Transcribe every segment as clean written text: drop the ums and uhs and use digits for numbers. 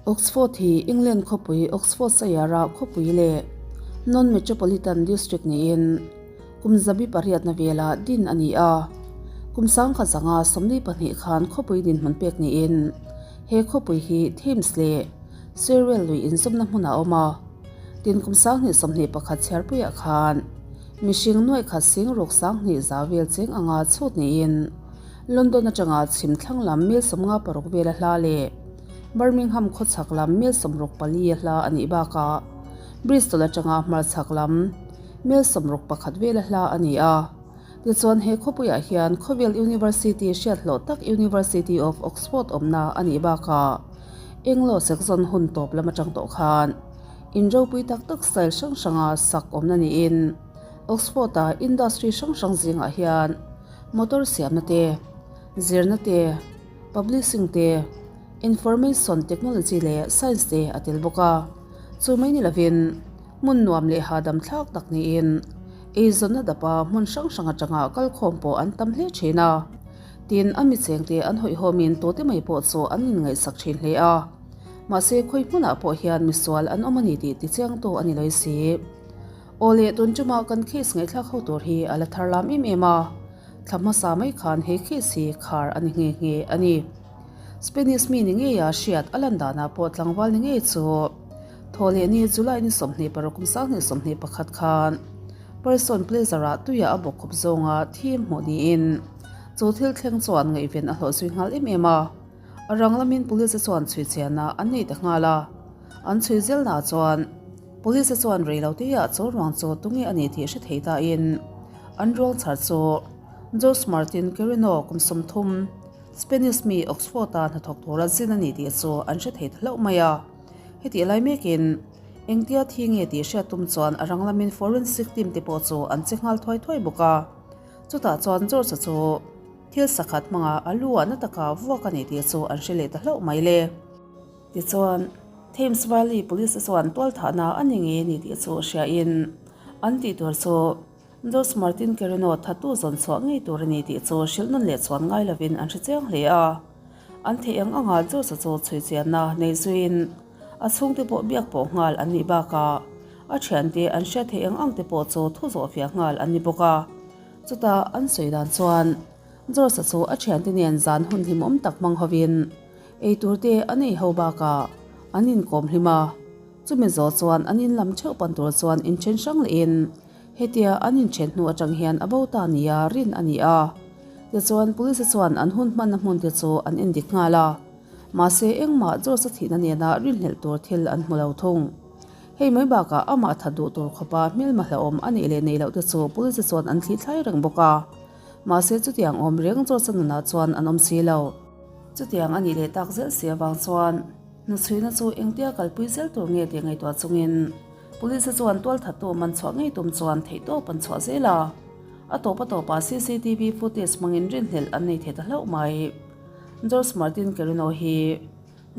Oxford hi England khawpui Oxfordshire-a khawpui leh non-metropolitan district niin kum 800na vela din a ni a. Kum 1922 khan khawpui dinhmun pek niin he khawpui hi Thames leh Cherwell lui inzawmna hmunah a awm a. Tin kum 2021 chhiarpuiah khan mihring nuaih khat sing ruk 2000 za vel cheng anga chhut niin London atanga chhim thlang lam mil 56 vela hla leh Birmingham khawchhak lam mil 64 a hla a nih bakah Bristol atanga hmarchhak lam mil 61 vela hla a ni a. Tichuan he khawpuiah hian khawvel University hriat hlawh tak University of Oxford awmna a nih bakah Anglo-Saxon hun tawp lam atang tawh khan in ropui tak tak style hrang hranga sak awmna niin Oxford-a industry hrang hrang zingah hian motor siamna te, zirna te, publishing te, information technology leh science te a tel bawk a. Chu mai ni lovin hmun nuam leh hahdam thlak tak niin eizawnna dapa hmun hrang hrang atanga kalkhawm pawh an tam hle thin a. Tin, a mi chengte an hawihhawmin tute mai pawh chu an inngaihsak thin hle a. Mahse, khawi hmunah pawh hian misual an awm a ni tih tichiangtu a ni lawih si. Aw le, tun ṭuma kan case ngaihthlak ho tur hi a la thar lam em em a, thla hmasa mai khan he case hi khar a ni nghe nghe a ni. Spanish mi ni ngeia hriat a lan danah pawh tlangval ni ngei chu thaw leh ni July ni 26 kum 2021 khan Person Pleasure-ah tuia a bawk khawp zawnga thim hmuh niin chu thil thleng chuan ngaihven a hlawh zui nghal em em a. A rang lamin police chuan chhui chianah an nei ta nghal a, an chhui zelnaah chuan police chuan rei lo teiah chaw ruang chu tunge a ni tih hre thei tain an ruang chhar chu Jose Martin Carreno kum 30 Spanish mi Oxford-a hnathawk tura zin a ni tih chu an hre thei ta hlauh mai a. Hetih lai mekin engtia thi nge tih hriat tum chuan a rang lamin forensic team te pawh chu an che nghal thuai thuai bawk a. Chutah chuan George-a chu thil sakhat hmanga a lu ah na taka vuak a ni tih chu an hre leh ta hlauh mai le. Tichuan, Thames Valley Police chuan tualthahna a ni ngei a ni tih chu hriain an tih tur chu George Martin Carino thattu zawn chhuah ngei tur a ni tih chu hrilh nawn leh chuan ngai lovin an hre chiang hle a. An theih ang anga George-a chu chhui chianna nei zuiin a chhungte pawh biak pawh nghal an nih bakah a thiante an hriat theih ang ang te pawh chu thu zawh fiah nghal an ni bawk a. Chutah an sawi dan chuan George-a chu a thiante nen zan hun hlimawm tak hmang hovin eitur te an ei ho bakah an inkawm hlim a. Chumi zawh chuan an in lam theuh pan tur chuan inthen hrang lehin hetia an inthen hnu atang hian a bo ta nia rin a ni a. Tichuan police chuan an hun hmanna hmun te chu an endik nghal a. Mahse engmah George-a thihna nena rinhlelh tur thil an hmu lo thung. Hei mai bakah amah that duh tur khawpa hmelma hlauhawm a nih leh neih loh te chu police chuan an thli thlai reng bawk a. Mahse chutiang awm reng George-a nunah chuan an awm si lo. Chutiang a nih leh tak zel si avang chuan hnuchhuina chu engtia kalpui zel tur nge tih ngaihtuah chungin police chuan tualthattu man chhuah ngei tum chuan theihtawp an chhuah zel a. A tawp a tawpah CCTV footage hmangin rinhlelh an nei thei ta hlauh mai. George Martin Carino hi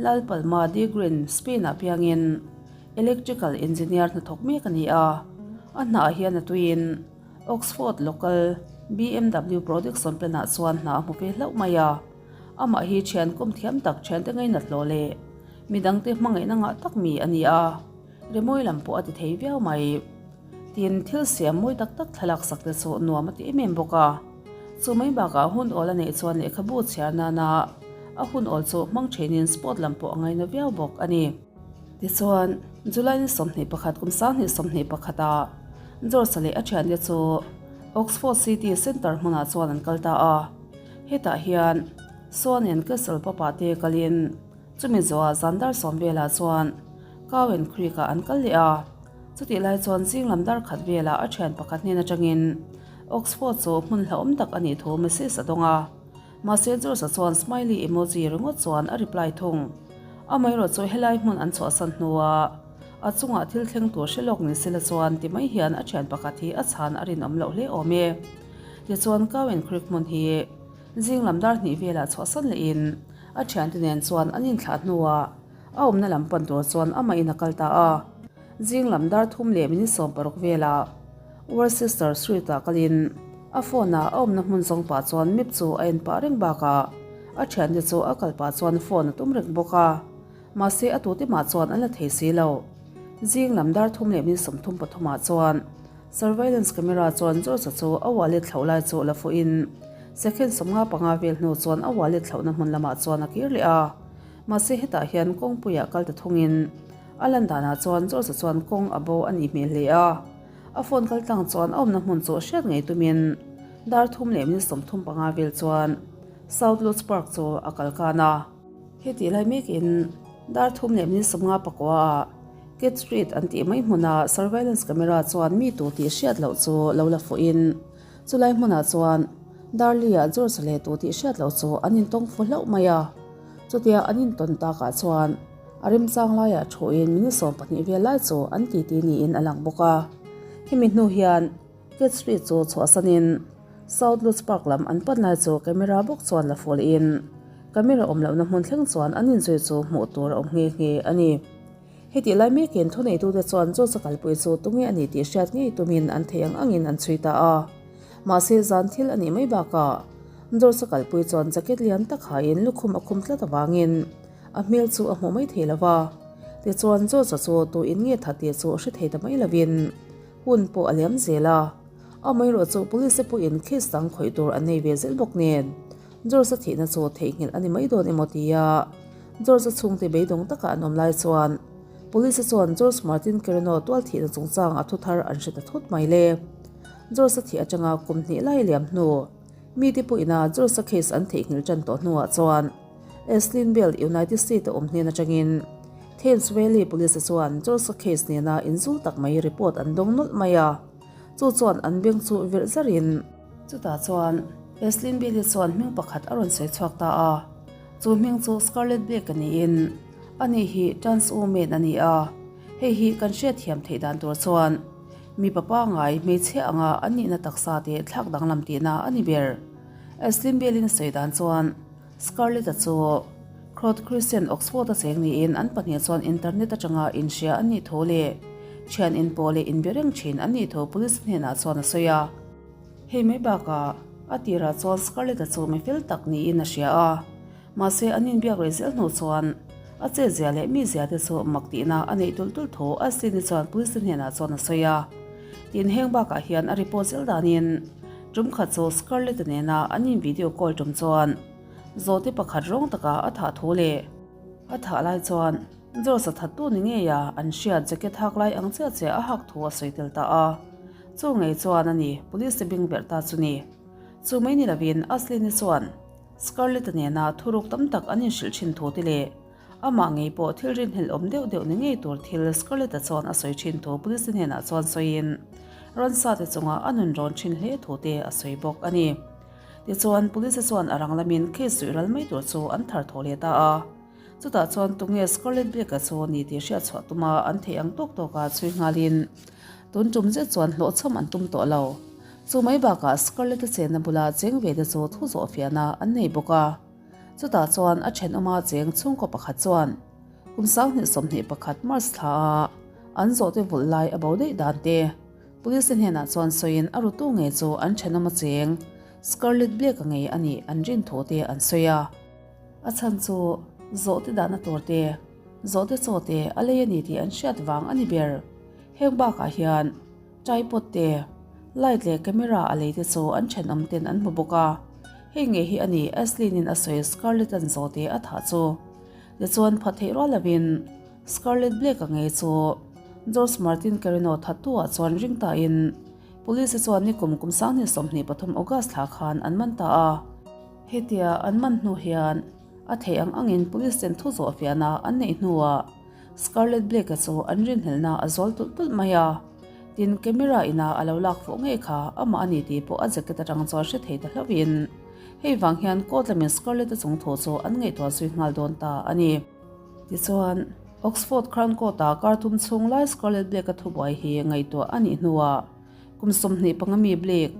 Lal Palma de Green, Spain-ah piangin electrical engineer hnathawk mek a ni a. A hnaah hian a tuiin Oxford local BMW production plant-ah chuan hna a hmu ve hlauh mai a. Amah hi thian kawm thiam tak thiante ngainat hlawh leh midangte hmangaihna ngah tak mi a ni a, rimawi lam pawh a ti thei viau mai. Tin, thil siam mawi tak tak thlalak sak te chu nuam a ti em em bawk a. Chu mai bakah hun awl a neih chuan lehkhabu chhiar nana a hun awl chu hmang thenin sport lam pawh a ngaina viau bawk a ni. Tichuan, July ni 21 kum 2021 ah George-a leh a thiante chu Oxford City Centre hmunah chuan an kal ta a. Hetah hian Swan and Castle papa te kalin chumi zawhah zan dar sawm velah chuan Cow and Creek ah an kal leh a. Chutih lai chuan zing lam dar khat velah a thian pakhat hnen atangin Oxford chu hmun hlauhawm tak a nih thu message a dawng a. Mahse George-a chuan smiley emoji ringawt chuan a reply thung. Amaherawh chu helai hmun an chhuahsan hnuah a chungah thil thleng tur hre lawk ni sela chuan ti mai hian a thian pakhat hi a chhan a rinawm loh hle awm e. Tichuan Cow and Creek hmun hi zing lam dar hnih velah chhuahsan lehin a thiante nen chuan an inthlah hnuah a awmna lam pan tur chuan amah in a kal ta a. Zing lam dar thum leh minute 60 velah Worcester Street ah kalin a phone ah a awmna hmun zawng pah chuan map chu a en pah reng bakah a thiante chu a kal pah chuan phone a tum reng bawk a. Mahse a tute mah chuan an la thei si lo. Zing lam dar thum leh min 33 ah chuan surveillance camera chuan George-a chu a wallet thlauh lai chu la fuhin second 55 vel hnu chuan a wallet thlauhna hmun lamah chuan a kir leh a. Mahse hetah hian kawngpuiah kal ta thungin a lan danah chuan George-a chuan kawng a bo a nih hmel hle a. A phone kal tlang chuan a awmna hmun chu hriat ngei tumin dar thum leh min 35 vel chuan South Lodge Park chu a kal kan a. Hetih lai mekin dar thum leh min 59 ah Cat Street an tih mai hmuna surveillance camera chuan mi tur tih hriat loh chu lo la fuhin chulai hmunah chuan Darley-ah George leh tu tih hriat loh chu an intawng fu hlauh mai a. Chutia an intawn takah chuan a remchang laiah thuin minute 12 vel lai chu an titi niin a lang bawk a. Hemi hnu hian Cat Street chu chhuahsanin South Lodge Park lam an pan lai chu camera bawk chuan la fualin camera awm lohna hmun thleng chuan an inzui chu hmuh tur a awm nghe nghe a ni. Hetih lai mekin thuneitute chuan George-a kalpui chu tunge a ni tih hriat ngei tumin an theih ang angin an chhui ta a. Mahse zan thil a nih mai bakah George-a kalpui chuan jacket lian tak hain lukhum a khum tlat avangin a hmel chu a hmuh mai thei lo va. Tichuan George-a chu tu in nge tha tih chu hre thei ta mai lovin hun pawh a liam zel a. Amaherawh chu police te pawhin case dang khawih tur an nei ve zel bawk nen George-a thihna chu theihnghilh a ni mai dawn emaw tia George-a chhungte beidawng taka an awm lai chuan police chuan George Martin Carino tual thihna chungchang a thu thar an hre ta thut mai le. George-a thih atanga kum hnih lai liam hnu mite pawhina George-a case an theihnghilh tan tawh hnuah chuan Eslin Bell United States a awm hnen atangin Thames Valley Police chuan George-a case nena inzul tak mai report an dawng nawlh mai a, chu chuan an beng chu virh zarin. Chutah chuan Eslin Bell-i chuan hming pakhat a rawn sawi chhuak ta a, chu hming chu Scarlett Blake a niin ani hi trans woman a ni a, hei hi kan hriatthiam theih dan tur chuan mipa pangai hmeichhia anga an nihna taksa te thlak danglam tihna a ni ber. Eslin Bell-in a sawi dan chuan Scarlett-a chu Crowd Christian Oxford-a cheng niin an pahnih chuan internet atanga inhria an nih thu leh thian inpawh leh inbe reng thin an nih thu police hnenah chuan a sawi a. Hei mai bakah a tirah chuan Scarlett-a chu mi fel tak niin a hria a, mahse an inbiak rei zel hnu chuan a chetzia leh mizia te chu mak tihna a neih tulh tulh thu Ashley-ni chuan police hnenah chuan a sawi a. Tin, heng bakah hian a report zel danin tum khat chu Scarlett-a nena an in video call tum chuan zawhte pakhat rawng taka a thah thu leh a thah lai chuan George-a thattu ni ngei a an hriat jacket hak lai ang chiah chiah a hak thu a sawi tel ta a. Chu ngei chuan a ni, police te bing berh ta chu ni. Chu mai ni lovin Ashley-ni chuan Scarlett-a nena thuruk tam tak an inhrilh thin thu te leh amah ngei pawh thil rinhlelh awm deuh deuh ni ngei tur thil Scarlett-a chuan a sawi thin thu police te hnenah chuan sawiin ransa te chunga a nun rawn thin hle thu te a sawi bawk a ni. Tichuan police te chuan a rang lamin case suih ral mai tur chu an thar thaw leh ta a. Chutah chuan tunge Scarlett Blake-a chu ni tih hriat chhuah tuma an theih ang tawk tawka chhui nghalin tun tum zet chuan hlawhchham an tum tawh lo. Chu mai bakah Scarlett-a chenna bula cheng ve te chu thu zawh fiahna an nei bawk a. Chutah chuan a thenawma cheng chhungkaw pakhat chuan kum 2021 March thla a an zawhte vulh lai a bo daih dan te Police te hnenah chuan sawiin a rutu ngei chu an thenawma cheng Scarlett Blake-a ngei a nih an rin thu te an sawi a. A chhan chu zawhte dahna tur te, zawhte chaw te a lei a ni tih an hriat vang a ni ber. Heng bakah hian tripod te, light leh camera a lei te chu an thenawm ten an hmu bawk a. Hei ngei hi a ni Ashlyn-in a sawi Scarlett-a'n zawhte a thah chu. Tichuan phat theih rual lovin Scarlett Blake-a ngei chu George Martin Carino thattu-ah chuan ring tain Police-te chuan nikum kum 2023 August thla khan an man ta a. Hetia an man hnu hian a theih ang angin police ten thu zawh fiahna an neih hnuah Scarlett Blake-a chu an rinhlelhna a zual tulh tulh mai a. Tin, camera ina a lo lak fuh ngei kha amah a ni tih pawh a jacket atang chuan hre thei ta hlauhin hei vang hian court lamin Scarlett-a chung thu chu an ngaihtuah zui nghal dawn ta a ni. Tichuan, Oxford Crown Court-ah kar thum chhung lai Scarlett Blake-a thubuai hi ngaihtuah a nih hnuah Kum 25 mi Blake,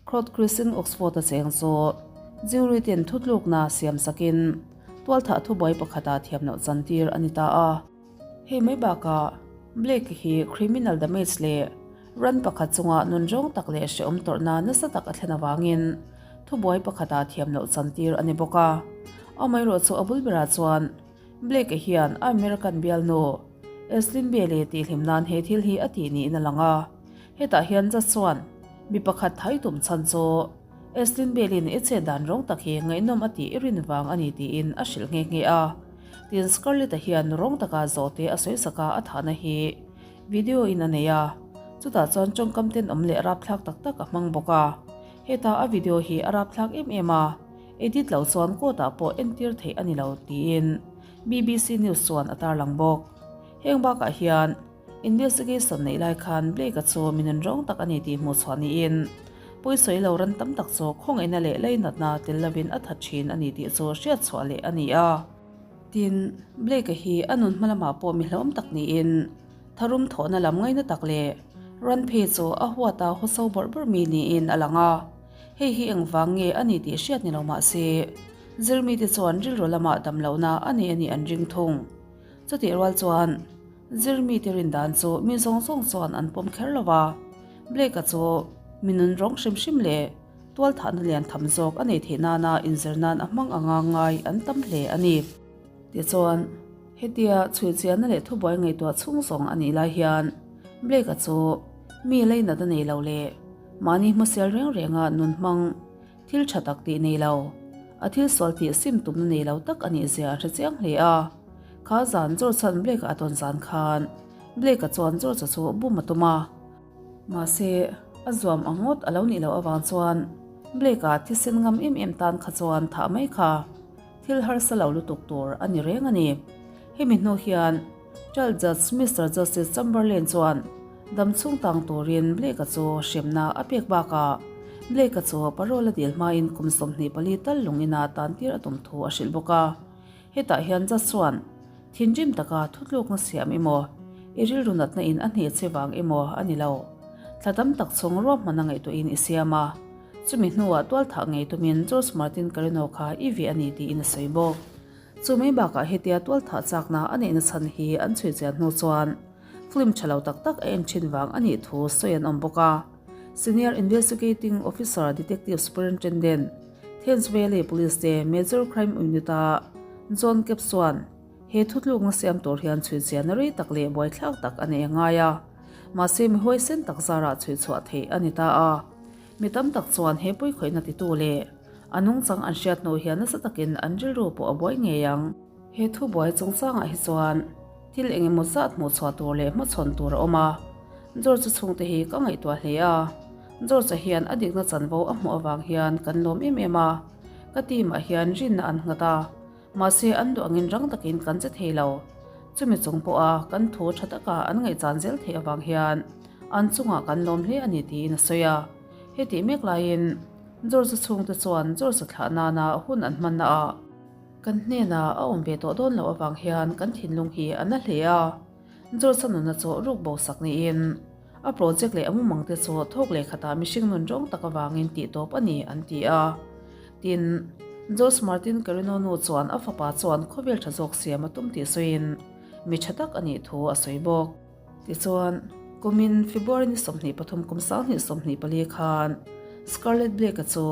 Crowd Crescent Oxford a cheng chu jury ten thutlukna siam sakin tualthah thubuai pakhatah thiam loh chantir a ni ta a. Hei mai bakah Blake hi criminal damage leh ran pakhat chunga nunrawng tak leh hrehawm tawrhna nasa tak a thlen avangin thubuai pakhatah thiam loh chantir a ni bawk a. Amaherawhchu a bul berah chuan. Blake-a hian a American bialnu Eslin Bailey tihhlim nan he thil hi a tih niin a lang a. Hetah hian Judge chuan mi pakhat thai tum chhan chu Eslin Bailey-in i chet dan rawng tak hi ngaihnawm a tih i rin vang a ni tiin a hrilh nghe nghe a. Tin, Scarlett-a hian rawng taka zawhte a sawisak a, a thahna hi video in a nei a, chutah chuan tawngkam tenawm leh rapthlak tak tak a hmang bawk a. Heta a video hi a rapthlak em em a, edit loh chuan court ah pawh entir theih a ni lo tiin BBC News chuan a tarlang bawk. Heng bakah hian investigation neih lai khan Blake-a chu mi nunrawng tak a ni tih hmuh chhuah niin pawisawi lo ran tam tak chu khawngaihna leh leinatna tel lovin a that thin a ni tih chu hriat chhuah leh a ni a. Tin, Blake-a hi a nun hma lamah pawh mi hlauhawm tak niin tharum thawhna lam ngaina tak leh ran phei chu a huata hawso bawrh bawrh mi niin a lang a. Hei hi engvang nge a ni tih hriat ni lo mah se, zirmite chuan rilru lamah dam lohna a nei a nih an ring thung. Chutih rual chuan zirmite rin dan chu mi zawng zawng chuan an pawm kher lo va, Blake-a chu mi nun rawng hrim hrim leh tualthahna lian tham zawk a nei theih nana inzir nan a hmang anga ngai an tam hle a ni. Tichuan, hetia chhuichianna leh thubuai ngaihtuah chhung zawng a nih lai hian Blake-a chu mi leinat a nei lo leh mahni hmasial reng renga nun hmang thil tha tak tih nei lo, a thil sual tih sim tumna nei lo tak a nih zia a hre chiang hle a. Kha zan George chuan Blake-a a tawn zan khan Blake-a chuan George-a chu bum a tum a. Mahse, a zuam ang ngawt a lo nih loh avang chuan Blake-a thisen ngam em em tan kha chuan thah mai kha thil harsa lo lutuk tur a ni reng a ni. Hemi hnu hian Trial Judge Mister Justice Chamberlain chuan dam chhung tang turin Blake-a chu hremna a pek bakah Blake-a chu parole a dil hmain kum 24 tal lung ina tantir a tum thu a hrilh bawk a. Hetah hian Judge chuan thinrim taka thutlukna siam emaw, i rilru natna in a hneh che vang emaw a ni lo. Thla tam tak chhung ruahman a ngaihtuahin i siam a. Chumi hnuah tualthah ngei tumin George Martin Carino kha i vih a ni tiin a sawi bawk. Chu mai bakah hetia tualthah chakna a neihna chhan hi an chhui chian hnu chuan film tha lo tak tak a en thin vang a nih thu sawi an awm bawk a. Senior Investigating Officer Detective Superintendent Thames Valley Police te Major Crime Unit-a John Capp chuan he thutlukna siam tur hian chhui chianna rei tak leh buaithlak tak a nei a ngai a, mahse mi huaisen tak zarah chhui chhuah theih a ni ta a. Mi tam tak chuan he pawikhawihna titu leh a nungchang an hriat hnu hian nasa takin an rilru pawh a buai ngei ang. He thubuai chungchangah hi chuan thil eng emaw zat hmuh chhuah tur leh hmachhawn tur a awm a. George-a chhungte hi ka ngaihtuah hle a. George-a hian a dikna chanvo a hmuh avang hian kan lawm em em a. Ka team-ah hian rinna an nghat a. Mahse an duh angin rang takin kan che thei lo. Chumi chung pawha kan thu tha taka an ngaihchan zel theih avang hian an chungah kan lawm hle a ni tiin a sawi a. Hetih mek laiin George-a chhungte chuan George-a thlah nana hun an hmanna ah kan hnenah a awm ve tawh dawn loh avang hian kan thinlung hi a na hle a. George-a nuna chu ruk bo sak niin a project leh a mumang te chu thawk leh khatah mihring nun rawng tak avangin tih tawp a ni an ti a. Tin, George Martin Carino nu chuan a fapa chuan khawvel tha zawk siam a tum tih sawiin mi tha tak a nih thu a sawi bawk. Tichuan, kumin February ni 23 kum 2024 khan Scarlett Blake-a chu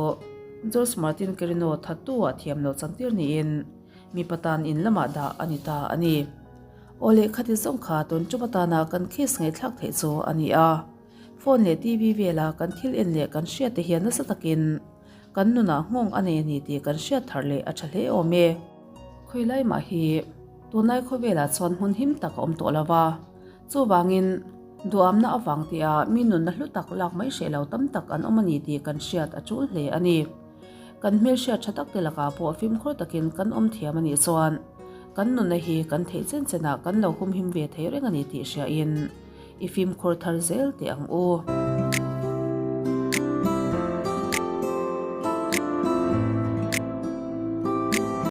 George Martin Carino thattu ah thiam loh chantir niin mipa tan in lamah dah a ni ta a ni. Aw leh khati zawng kha tun tum atana kan case ngaihthlak theih chu a ni a. Phone leh TV vela kan thil en leh kan hriat te hian nasa takin kan nunah nghawng a nei a ni tih kan hriat thar leh a tha hle awm e. Khawilai mah hi tunlai khawvelah chuan hmun him tak a awm tawh lo va, chuvangin duhamna avang tia mi nunna hlu tak lak mai hreh lo tam tak an awm a ni tih kan hriat a tul hle a ni. Kan hmelhriat tha tak te lakah pawh fimkhur takin kan awm thiam a nih chuan kan nunna hi kan theih chen chenah kan lo humhim ve thei reng a ni tih hriain i fimkhur thar zel teh ang u.